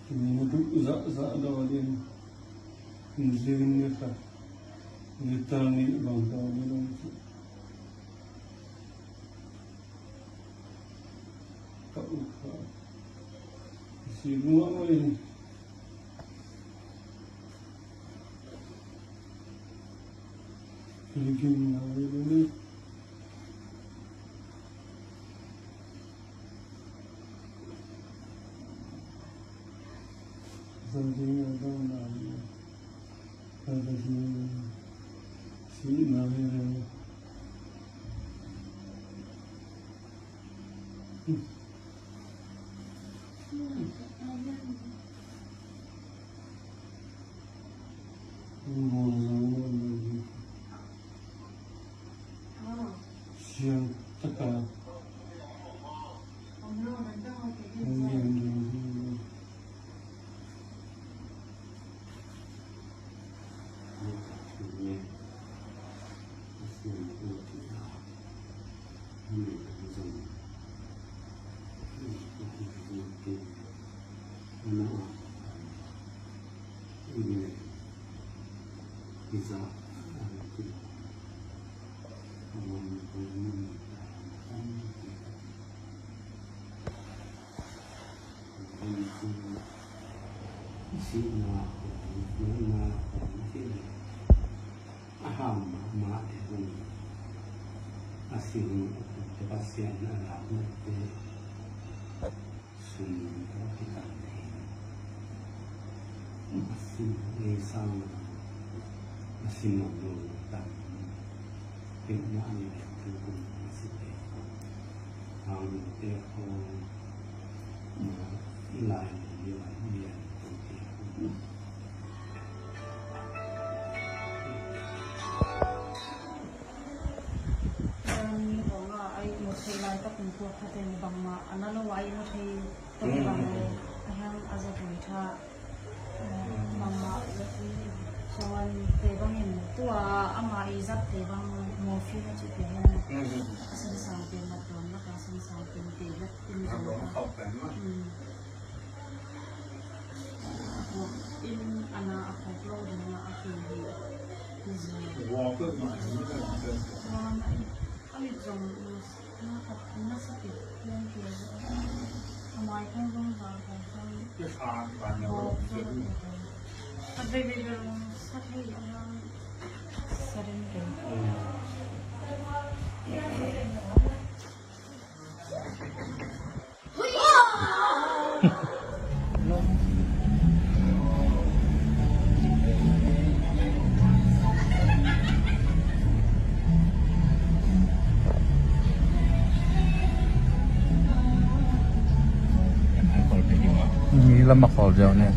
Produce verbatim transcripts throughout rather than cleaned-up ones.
Tuni na duh zahzah lo ding. Zing ni kha. Zing ta ni bang ta ni lo. Ka u kha. Si mua mai. Ligim na mai lo ni. Siang taka. Sihna, a ham mahmah te hun, a sihna te Pasian a lakna te sum tawh kitan hi. A sim ei sang a sim a dong tam pekmah ni le tu kum a si te. Hang te khong ma i lai ni lai ni lai tu te. Ram ni hong a, ai, mo thei lai tak in tua kha teng bangma a na lo, ai, mo thei teng bang le, a hiang a za bui tha, eh, bangma a za bui. Suan te bang in tua ama i zat te bang mo fi na ci te hian. A san sang te na tuan na ka san sang te te na tin tuan na. In a na a khawk lo ding a a kei hi. Hi zi. Wa peuhmah hi. Wa mah hi. A mit zong na khat na sa kei pian kei zo. A mai kong zong za kong zong. Kei khan ban na khawk lo zong kei. Khat vei vei bel sa thei a na sa den kei. Lam a khawl ziau ni.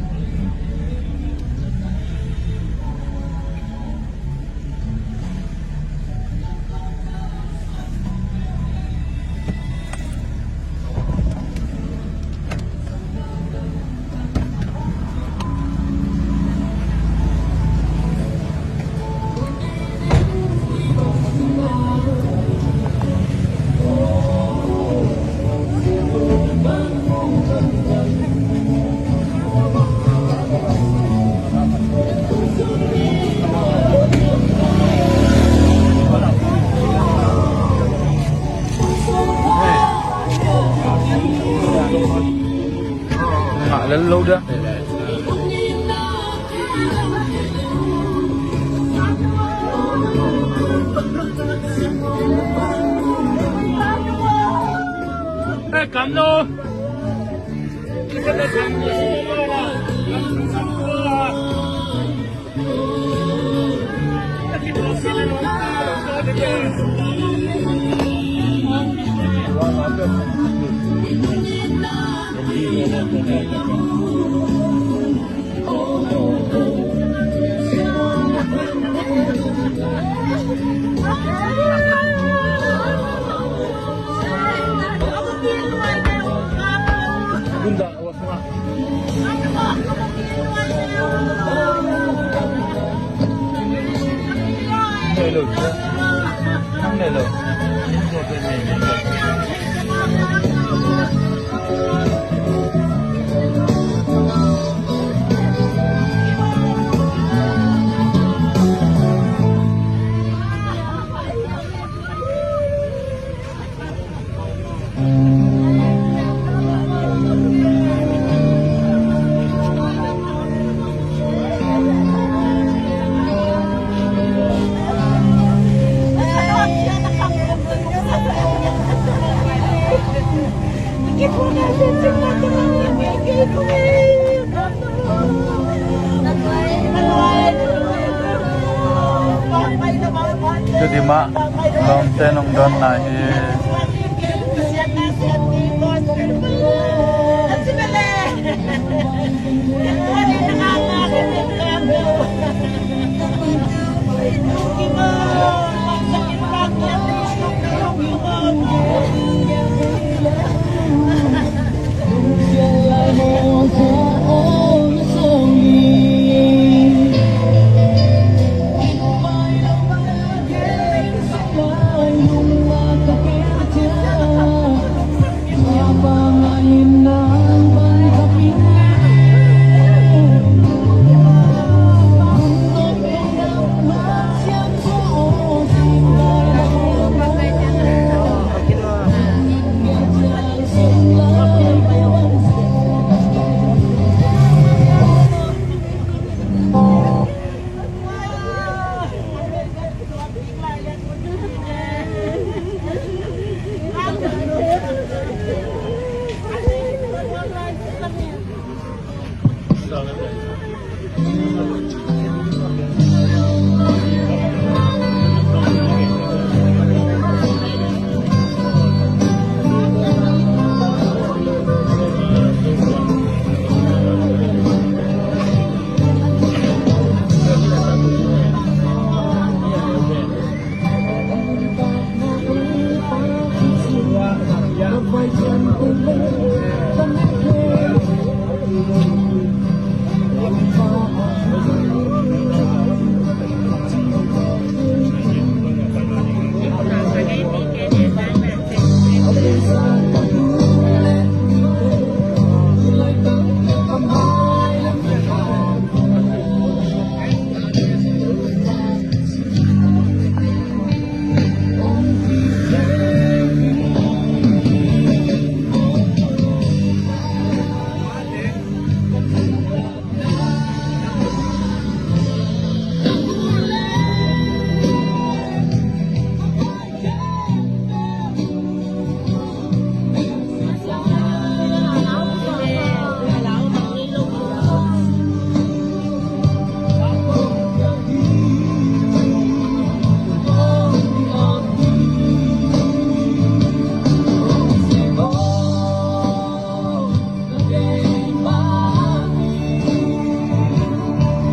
Ngah lel lo dia. Eh, kam lo. Tuni mah lawmte nong dawnna hi.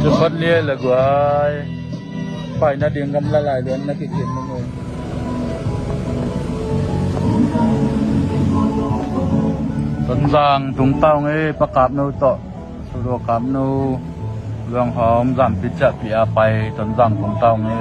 Khot liai le guai. Pai nading gamla lai luan na kikin mung. Tonzang tungtaung e, Pa Kap No tawh. Sudo Kap No. Luang hawm zam picah pia pai Tonzang tungtaung e.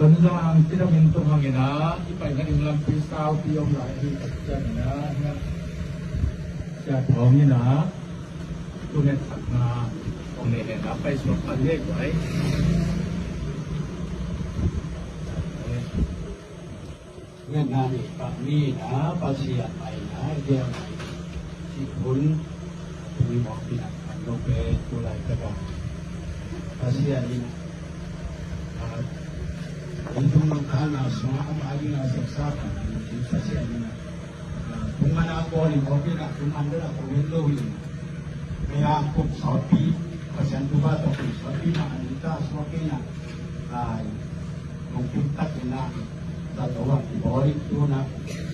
Tonzang cidam in tung hangin ah, i pai nading lampi saupi om lai hi, tak ciangin ah, hi ah. Sia thawngin ah, tu netsakna ong nei hen ah, pai suak pan le guai. Ngetna nei pah mi na, Pasian mai na, i dia mai na. Sik hun, tuni mawk pi na, kan lo pe, tu lai ka ga. Pasian in, ah, in tung nong ka na sung, ama ding a sak sa, Pasian in, ah, tung man a ko ni mawk pi na, tung man da la ko wen lo in. Kaya kuk sawtpi, Pasian thupha tawh kuk sawtpi na, an ta suak pi na, ah, kong pi tak pi na, Tua tua kibawl in tu na,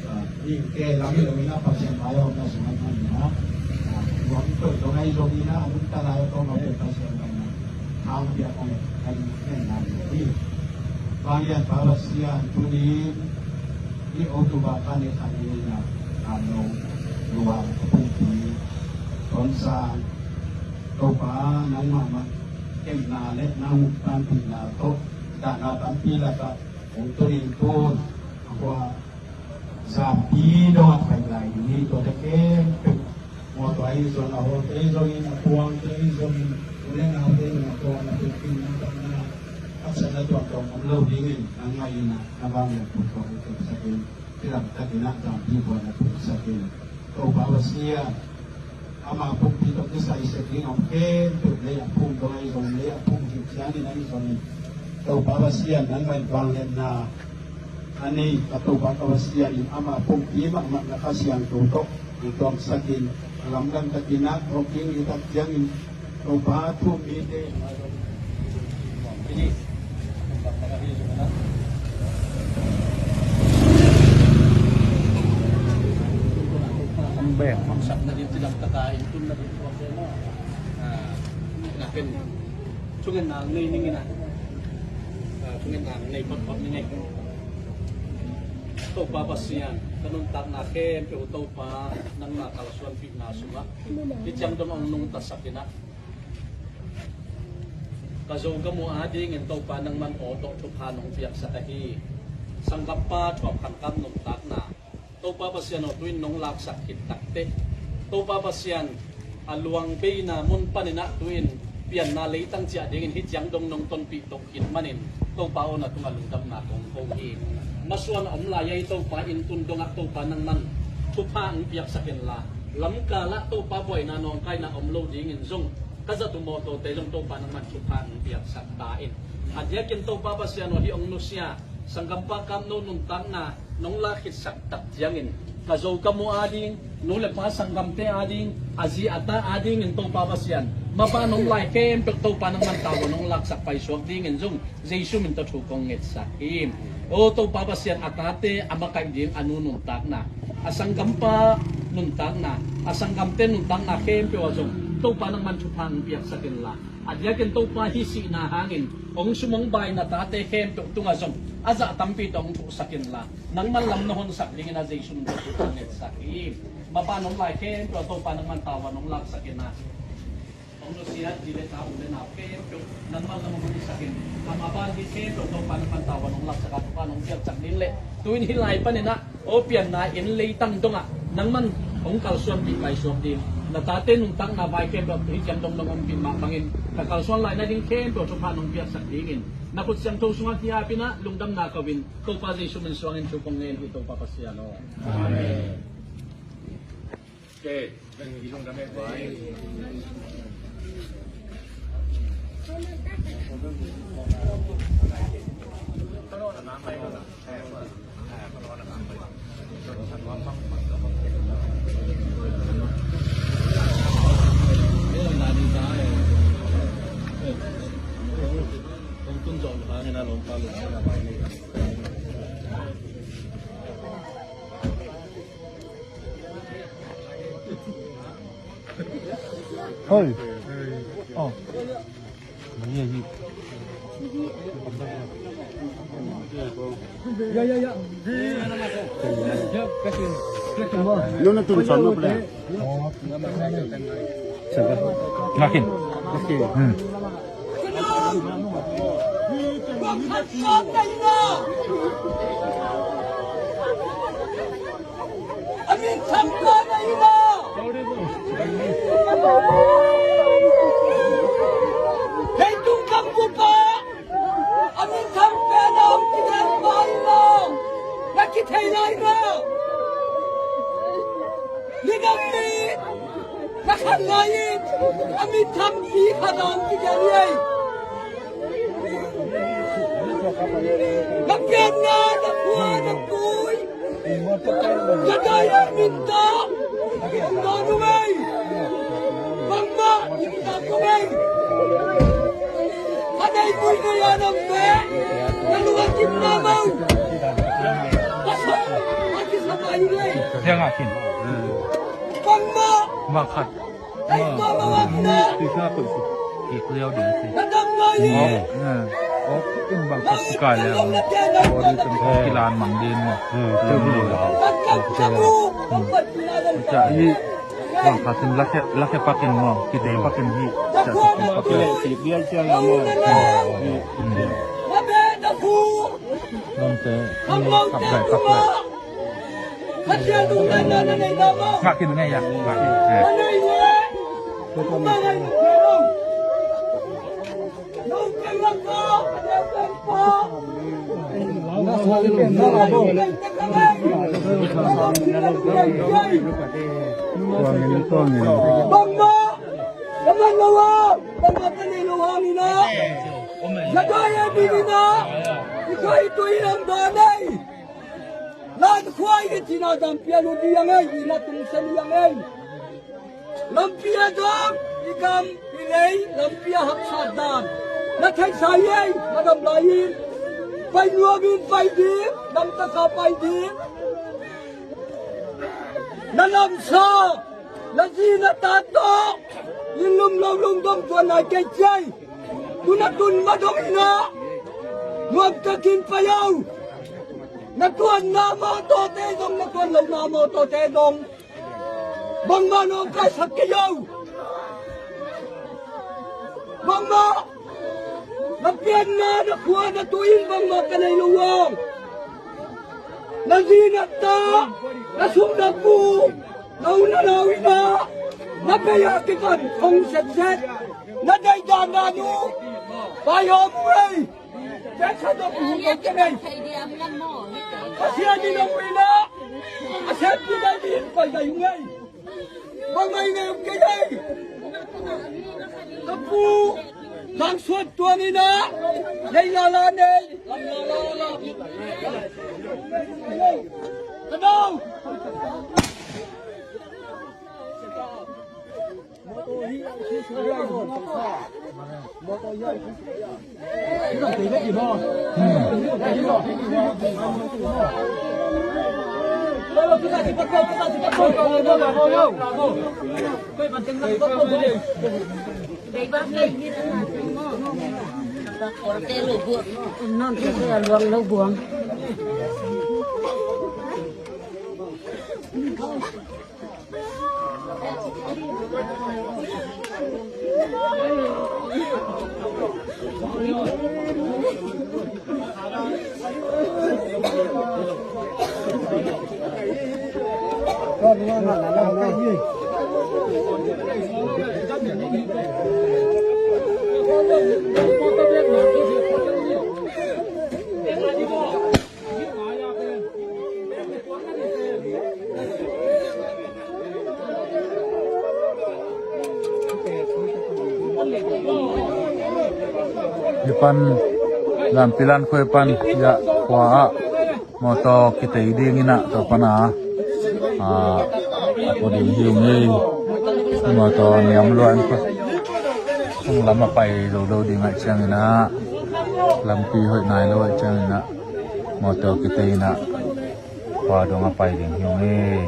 ah, ning ke lam in lo in a Pasian vai a om na sung a man in a, ah, nuam tawh dong a i zong in a, a nuntak lai a tawm a pen Pasian vai na. Hang piak a ngen, a ngen na ni. Vanglian Pa Pasian tuni, i October kha ni kha ni in a, a nong, luang, pumpi, Tonzang, Topa, nangmah mah, kemna le nang panpihna tawh, dahna tampi lakah, Hong tun in tun, a khua zampi dongah pai lai ding hi, tuate khempeuh. Mawtaw ahi zong, a hawte ahi zongin, a puangte ahi zongin, u le naute ahi zongin, a tawng a pekpin, a tawngna, haksatna tuamtuam om lo dingin, nangmah in ah, na vanglian put tawh hong tepsak in, cidamtakin ah zampi buan na putsak in. Topa Pasian, ama pumpi tawh kisai sek ding a om khempeuh, lei a phum dong ahi zongin, lei a phum hi ciangin ahi zongin, Topa Pasian nangmah in vangliatna a nei, ka Topa ka Pasian in ama pumpi mahmah na Kha Siangtho tawh hong tuamsak in, a lamdang takin ah, thawhkik ni tak ciangin, Topa thu-um mite Bek. Hong sapna ding cidam taka in tunna ding tuak ding maw? Ah, na ken thungen nang nei ning in ah. Ah, thungen nang nei photphot ning ei. Topa Pasian, ka nuntakna khempeuh Topa nangma kalsuanpihna sungah hih ciang dong hong nungtasak in ah. Ka zo ka mu adingin Topa nangman aw tawh thupha nong piaksak ahi. Sanggampa Thuam Khan Kam nuntakna Topa Pasian aw, tu-in nong laksak khit takteh, Topa Pasian a luang beina mun panin ah tu-in pianna leitang ciah dingin hih ciang dong nong tonpih toh khit manin Topa aw, na tungah lungdamna kong ko hi. Masuan a om lai-a i Topa inn tun dongah Topa nangman thupha hong piaksak inla, lamkalah Topa buaina nawngkaina om lo dingin zong ka zat uh mawtawte zong Topa nangman thupha hong piaksak ta in. A diakin Topa Pasian aw, hih hong nusia Sanggampa Kam No nuntakna nong lak khitsak tak ciangin, ka zo ka mu ading, nu le pa sanggamte ading, a zi a ta adingin Topa Pasian, mapa nong lai khempeuh Topa nangman tavuan nong laksak paisuak dingin zong Jesu min tawh thu kong ngetsak hi. O Topa Pasian, a tate a makaih ding a nu nuntakna, a sanggampa nuntakna, a sanggamte nuntakna khempeuh ah zong Topa nangman thupha hong piaksak inla, a diakin Topa hih sihna hangin hong sum hong baina tate khempeuh tungah zong a zah tampi tawh hong thuhsak inla, nangman lam na honsak dingin a Jesu min tawh thu kong ngetsak hi. Mapa nong lai khempeuh ah Topa nangman tavuan nong laksak in ah. Nusia, zi le ta, u le nau khempeuh nangmah lam hong hisak in, a mah bang hi khempeuh Topa nangmah tawh hong laksak a, Topa nong piaksak ding le, tu-in hih lai panin ah, aw pianna en leitang dongah nangmah hong kalsuanpih paisuak ding, na tate nuntakna vai khempeuh hih ciang dong nong ompih mah bangin, na kalsuan lai nading khempeuh thupha nong piaksak dingin, na khut siangtho sungah ki-apin ah lungdamna ko-in, Topa Jesuh min suangin thu kong ngen hi, Topa Pasian aw. Amen. Hoi. Oh. Nuna tun son no ple. Ngakin. Hmm. A min thang pen na hi na. Leitung gam bup ah a min thang pen na hong kigen pa hi na. Na kithei lai na. Ni dang ni na khan lai in a min thang pi khat a hong kigen hi ei. Na pianna, na khua, na tui. Ka dai a minta. Ka dai a minta. Bangmah minta ko ei. Ka dai bui dai a nam pe. Ka lung a kim na mau. Ka sa, ka kisa mai ei. Ziang a kin. Bangmah. Bang khat. Kik liau ding si. Awk, awk in bang khat kikai liau. Awk in kilan mang ding maw. Liau ding. Ca hi bang khat in lakhe, lakhe pakin maw. Kidei pakin hi. Ca hi pakin. Kik liau cia maw. Lawmte, kap gai, kap gai. Ngah khin ngei ah, ngah khin. Eh. Tuangin, tuangin. Bangmah, ka man lo ah, bangmah ka nei lo hangin ah. Ka dai a dingin ah. I koi tui lam dawn ei. Lan khua i cina lampi a lut ding ei, i na tung sen ding ei. Lampi a dam, i gam, i lei, lampi a haksat dan. Na theihsa ei, na dam lai in. Pai nuam in pai ding, dam taka pai ding. Na lamsa, na zi na ta tawh. Inn lum lo lum dong tuan nai kei ciai. Tun a tun ma dong in ah. Nuam takin pai au. Na tuanna mawtawte dong, na tuan lohna mawtawte dong. Bangmah nawngkaisak kei au. Bangmah. Na pianna, na khua, na tui in bangmah ka nei lo aw. Na zi na ta, na sum na pu, na u na nau in ah, na bei a kipan thong setset, na deih dan dan uh, pai hawm uh ei. Tek khat dong uh hong ko kei ei. Pasian in hong uh in ah, a seppi dai in pai dai uh ei. Bangmah i nei uh kei ei. Ka pu, Thang Suan Tuang in ah, nei lala nei. Ka dau. Hih pan Lampi Lan Khuai pan hiah khua ah mawtaw kitei ding in ah tua pan a, a, a pua ding hi ung ei. Mawtaw niam lua in khua sung lam a pai lo lo ding ahih ciangin ah, lampi hoih nai lo ahih ciangin ah mawtaw kitei in ah khua dong a pai ding hi ung ei.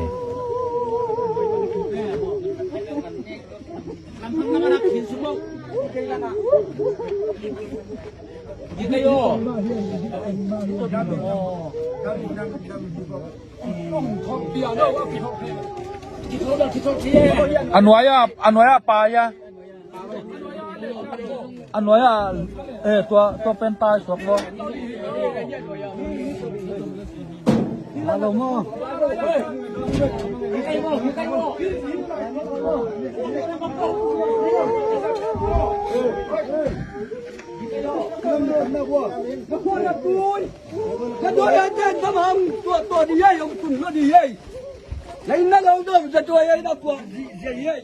A nuai ah, a nuai ah pai a. A nuai ah, eh, tua, tua pen tai suak lo. Alo mo. Ka tua ya ten tamang tua tua di yai ong tun lo di yai. Lai na lo do ka tua yai na tua di yai.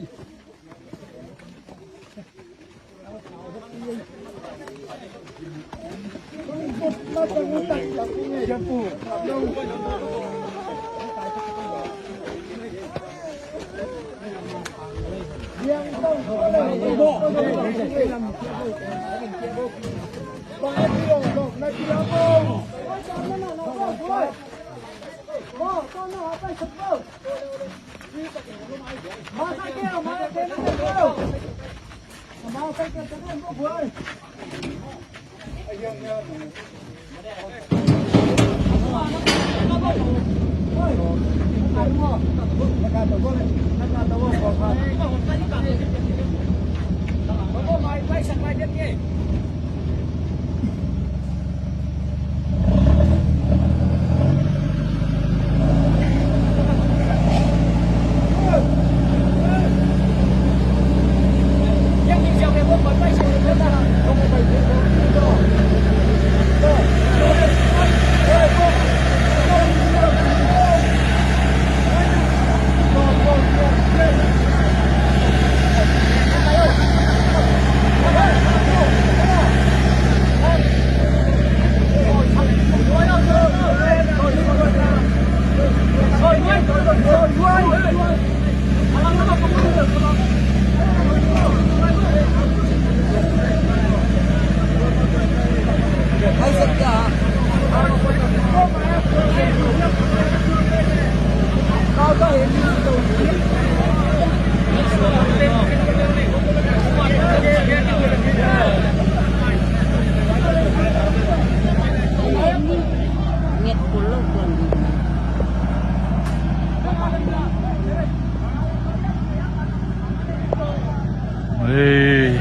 Ei.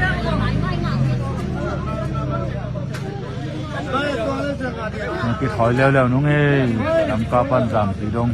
Kithawi leuleu nung ei. Lamka pan zam ti dong.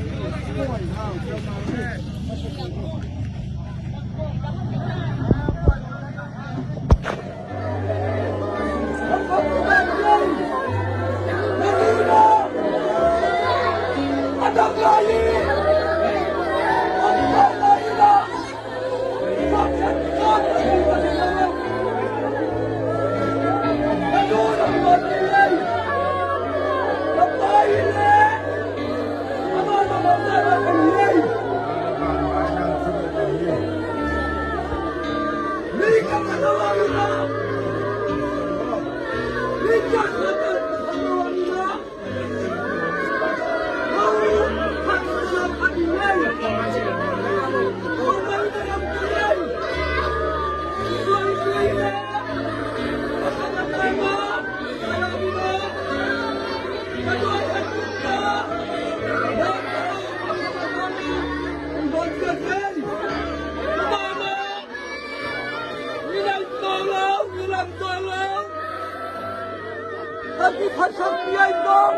Ki phat khat pi ai dong.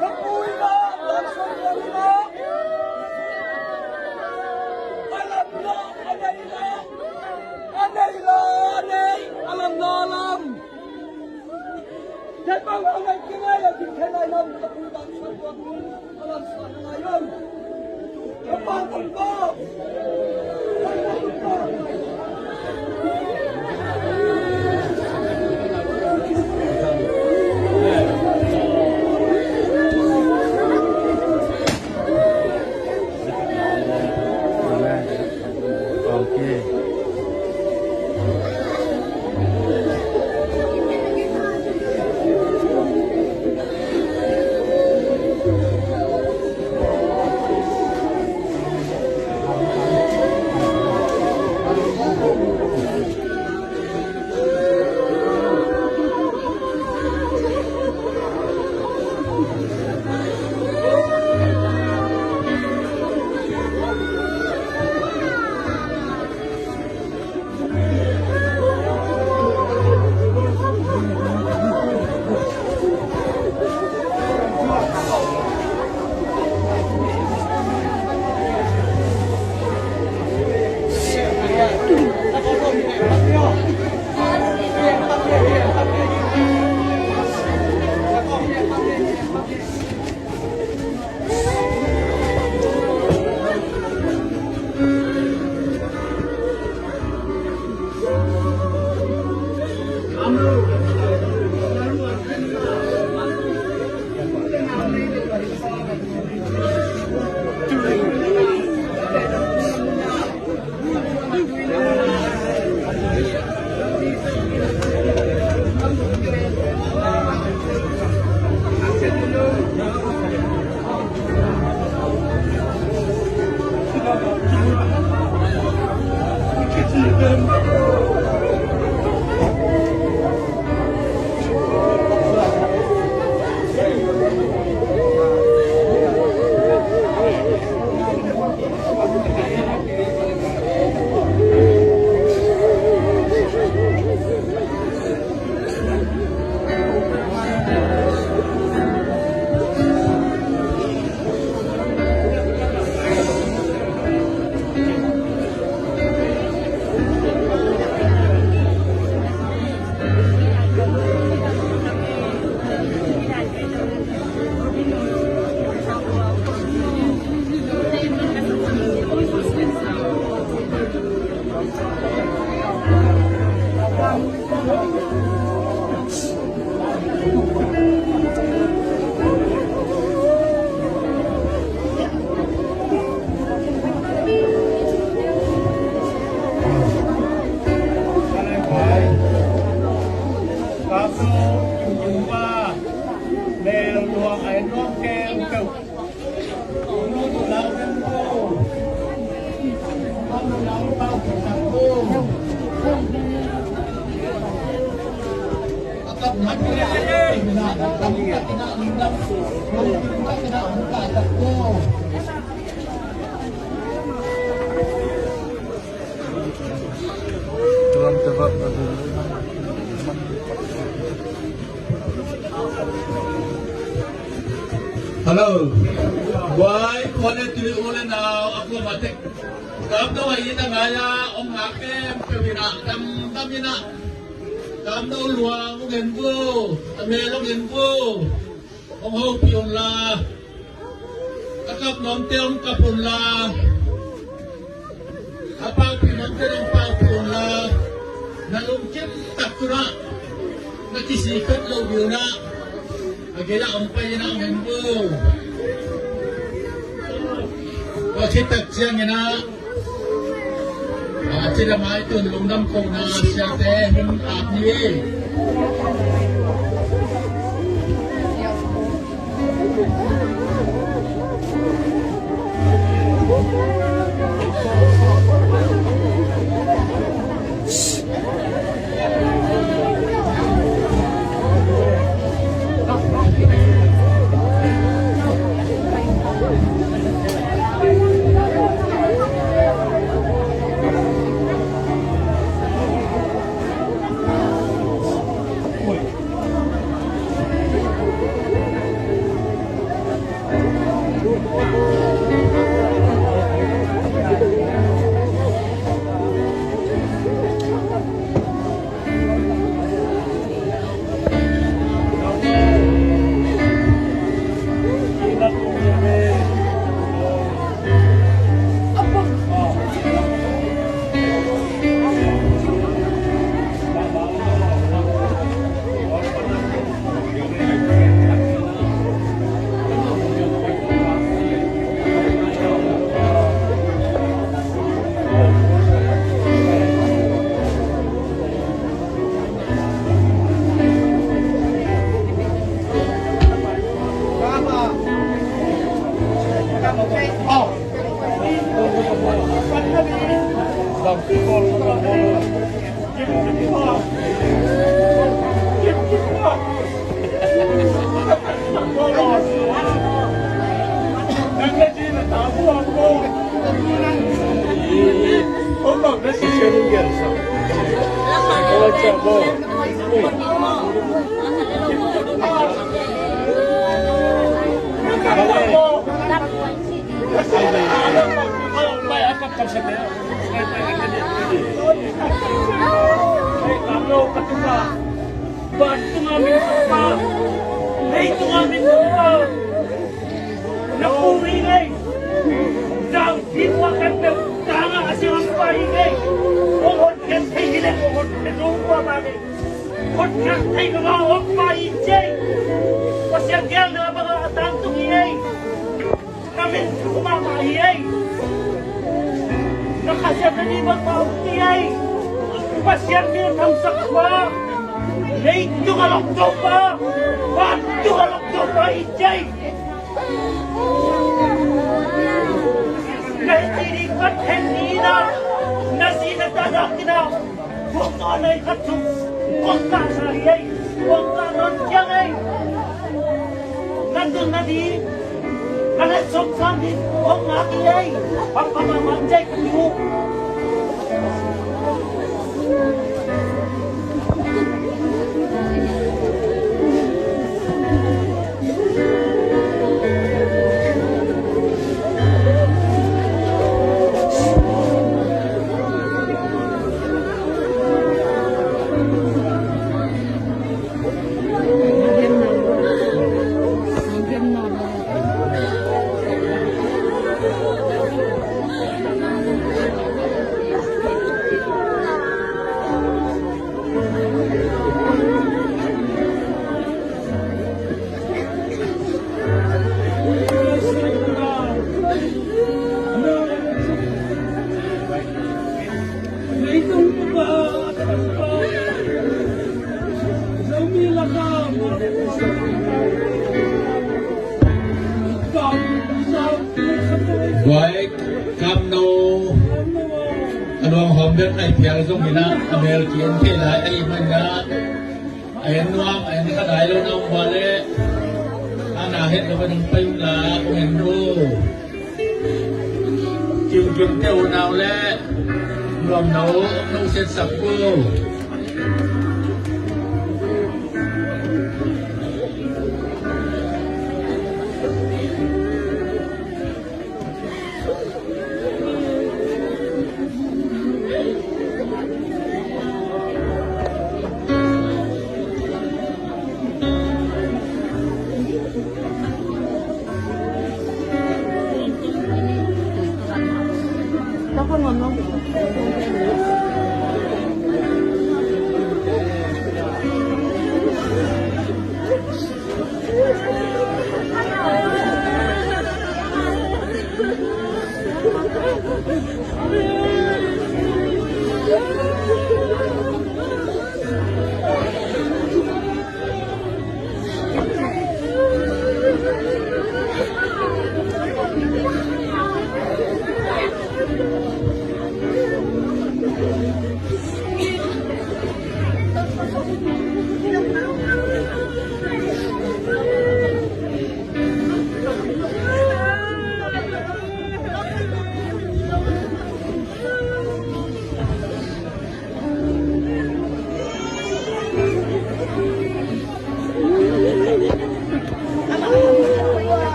Ka pu in a, dan song dan in a. A lam lo, a nei lo. A nei lo, a nei. A lam lo, a lam. Kei bang a nei ki ngai a, ki khen ai lam ka pu dan song dan in. Hello. Wai, khuale tui u le nau, a kuamatek. Kamno a it a ngai a om ngak khempeuh in a, damdam in a. Kamno luang ong en vo, a mel ong en vo. Ong hopih un la. A kap nuamte ong kap un la. A paupih nuamte ong paupih un la. Na lungkim tak un a, na kisik khat lo ding un a. A gei ah ong pai in a, ong en vo. Tua khit tak ciangin a, a, ci le mai tun lungdam kohna siate hun ap ni. Leitung a min thang pa, leitung a min thang pa, na pu hi ngei. Zau zin wa kan peuh tanga a siang pa hi ngei. Ong hotkhiat thei hi leh ong hotkhiat zo pa pa ngei. Hotkhiat thei ka ngah om pa hi cei. Pasian gelna banga a tangtung hi ngei. Na min thu mahmah hi ei. Na khasiat na dih bangmah om hi ei. Pasian min a thamsak pa, leitung a lok Topa, vantung a lok Topa hi ei. Na hih ci ding khat hen ni in ah, na zi na ta dak in ah, kong tawh na hi khat sung, kong kah sa hi ei, kong kah nawn ciang ei. Na tun na ding, na letsong sam ding, kong ngak hi ei. Pampa mahmah ciai ka hi uh. Guai, kamno a luanghawm bek a i phial zongin ah, a mel ki-en thei lai ahih manin ah, a en nuam, a en kha nai lo na om vua leh, a na het lo a dang pai unla, kong en uh. Kimkimte uh nau leh nuamna uh hong setsak uh.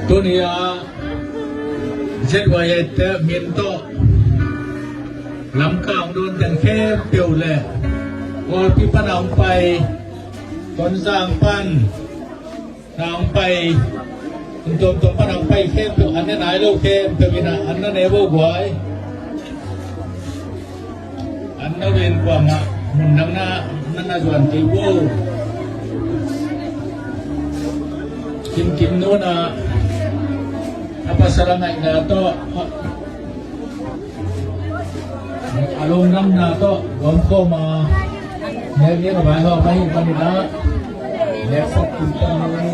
Tuni a Z Y A te min tawh Lamka hong dawn teng khempeuh le Kawlpi pan a hong pai, Tonzang pan a hong pai, tuamtuam pan a hong pai khempeuh, an ne nai lo khempeuh in ah an na ne vo guai. An na ven kuamah mun dang na, na na zuan kei vo. Kim Kim Nu in a pasal a ngaihna tawh, a lungdamna tawh gawmkhawm a, nek ding a vaihawm ahih manin a, neksak kim tam ni.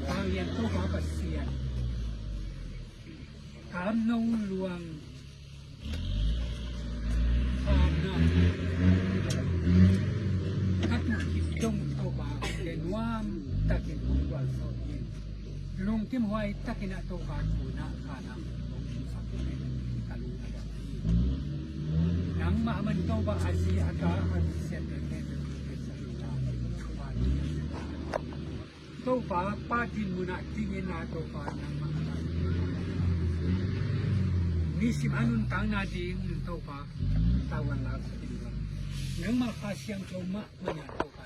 Vanglian Topa Pasian, kamno luang khamna ka tuh khit dong Topa, le nuam takin hong gualzawh in, lungkim huai takin ah Topa, tu-in ah ka nang hong hihsak in, ka lung a dam hi. Nangmah man Topa, a zi a ta, a misiangtho khempeuh hong pia sak in la, Topa, Pa dinmun ah dingin ah Topa, nangmah nisim a nuntakna dingin Topa, tawan la sa ding la, nangmah Kha Siangtho mahmah in ah Topa,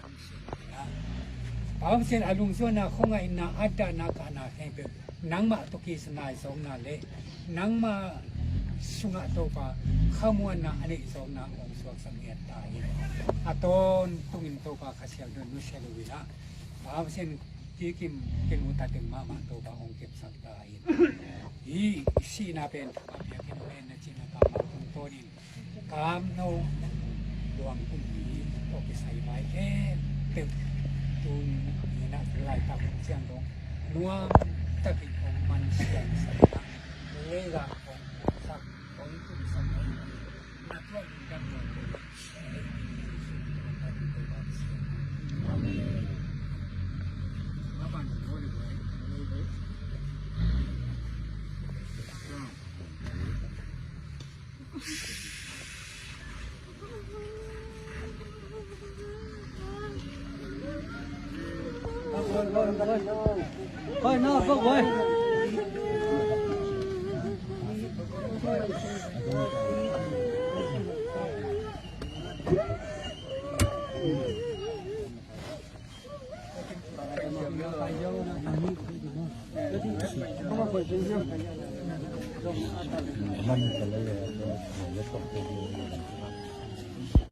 Pa Pasian, a lungzuanna, khuangaihna, a dahna, kahna khempeuh nangmah tawh kisai zawkna le nangmah sungah Topa, khamuanna a neih zawkna hong suaksak ngiat ta in. A tawntungin Topa, Kha Siangtho nusia lo in ah, Pa Pasian, kikim kilungta teng mahmah Topa hong kepsak ta in. Hih sihna pen a biakinn pen na cihna kammal tungtawnin kamno luang kum hi tawh kisai vai khempeuh tun ni in ah laitak hun ciang dong nuam takin hong man siangsak in ah, leizang hong sak, hong tumsak, hong na tuah lungdam tuah.